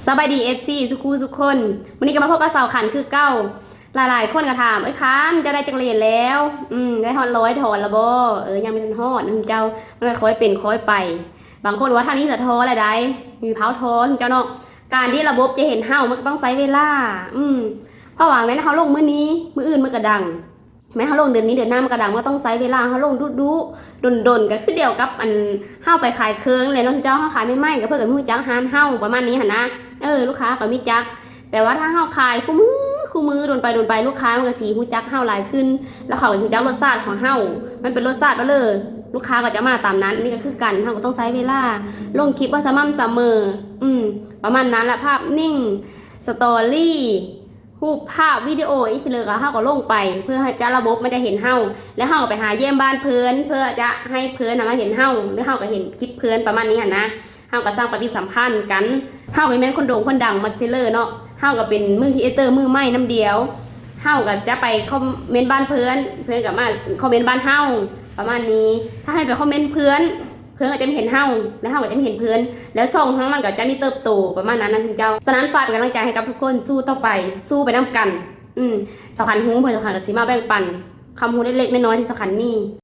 ສະບາຍດີ ເອັຟຊີ ສູ່ຄູ່ສູ່ຄົນ. ມື້ນີ້ກໍມາພົບກັບສາວຂັນຄືເກົ່າ. ຫຼາຍໆຄົນກໍຖາມ ເອີຍ ຂັນ ເຈົ້າໄດ້ຈັກເລນແລ້ວ? ອືມ ໄດ້ຮອດຮ້ອຍຖອນລະບໍ່? ເອີ ຍັງບໍ່ທັນຮອດນະເຈົ້າ, ມັນກໍຄ່ອຍເປັນຄ່ອຍໄປ. ບາງຄົນວ່າທາງນີ້ສະທໍລະໄດ໋, ມີພາວທໍເຈົ້າເນາະ. ການທີ່ລະບົບຈະເຫັນເຫົາ ມັນກໍຕ້ອງໃຊ້ເວລາ. ອືມ ເພາະວ່າແມ່ນເຮົາລົງມື້ນີ້ ມື້ອື່ນມັນກໍດັງ. ແມ່ນເຮົາລົງເດືອນນີ້ເດືອນໜ້າມັນກໍດັງ, ມັນຕ້ອງໃຊ້ເວລາ. ເຮົາລົງດຸໆ ດົນໆ ກໍຄືດຽວກັບອັນເຮົາໄປຂາຍເຄື່ອງແຫຼະເນາະເຈົ້າ. ເຮົາຂາຍໃໝ່ໆ ກໍເພິ່ນກໍມີຮູ້ຈັກຮ້ານເຮົາປະມານນີ້ຫັ້ນນະ. ເອີ ລູກຄ້າກໍມີຈັກ. ແຕ່ວ່າຖ້າເຮົາຂາຍຄູ່ມື້ ຄູ່ມື້ ດົນໄປດົນໄປ ລູກຄ້າມັນກໍຊິຮູ້ຈັກເຮົາຫຼາຍຂຶ້ນ ແລ້ວເຂົາກໍຊິຮູ້ຈັກລົດຊາດຂອງເຮົາ ມັນເປັນລົດຊາດແບບໃດ ລູກຄ້າກໍຈະມາຕາມນັ້ນ. ນີ້ກໍຄືກັນ ເຮົາກໍຕ້ອງໃຊ້ເວລາ ລົງຄລິບບໍ່ສະໝ່ຳສະເໝີ. ອືມ ປະມານນັ້ນລະ. ພາບນິ້ງ ສະຕໍຣີ ຮູບພາບ ວິດີໂອ ອີ່ຫຍັງກໍເຮົາກໍລົງໄປ ເພື່ອໃຫ້ຈະລະບົບມັນຈະເຫັນເຮົາ ແລ້ວເຮົາກໍໄປຫາຢ້ຽມບ້ານເພິ່ນ ເພື່ອຈະໃຫ້ເພິ່ນນະມາເຫັນເຮົາ ຫຼືເຮົາກໍເຫັນຄລິບເພິ່ນປະມານນີ້ຫັ້ນນະ. ເຮົາກໍສ້າງປະຕິສຳພັນກັນ. ເຮົາກໍແມ່ນຄົນໂດ່ງຄົນດັງ ບັດເຊເລີເນາະ, ເຮົາກໍເປັນມືຄຣີເອເຕີມືໃໝ່ນຳດຽວ. ເຮົາກໍຈະໄປຄອມເມັນບ້ານເພິ່ນ ເພິ່ນກໍມາຄອມເມັນບ້ານເຮົາ ປະມານນີ້. ຖ້າໃຫ້ໄປຄອມເມັນເພື່ອນ ເພິ່ນກໍຈະມາເຫັນເຮົາ ແລ້ວເຮົາກໍຈະມາເຫັນເພິ່ນ ແລ້ວຊ່ອງເຮົາມັນກໍຈະມີເຕີບໂຕປະມານນັ້ນນະທຸກເຈົ້າ. ສະນັ້ນຝາກເປັນກຳລັງໃຈໃຫ້ກັບທຸກຄົນ ສູ້ຕໍ່ໄປ ສູ້ໄປນຳກັນ. ອືມ ສາວຂັນຮູ້ ເພິ່ນ ສາວຂັນກໍຊິມາແບ່ງປັນຄວາມຮູ້ເລັກໆນ້ອຍໆທີ່ສາວຂັນມີ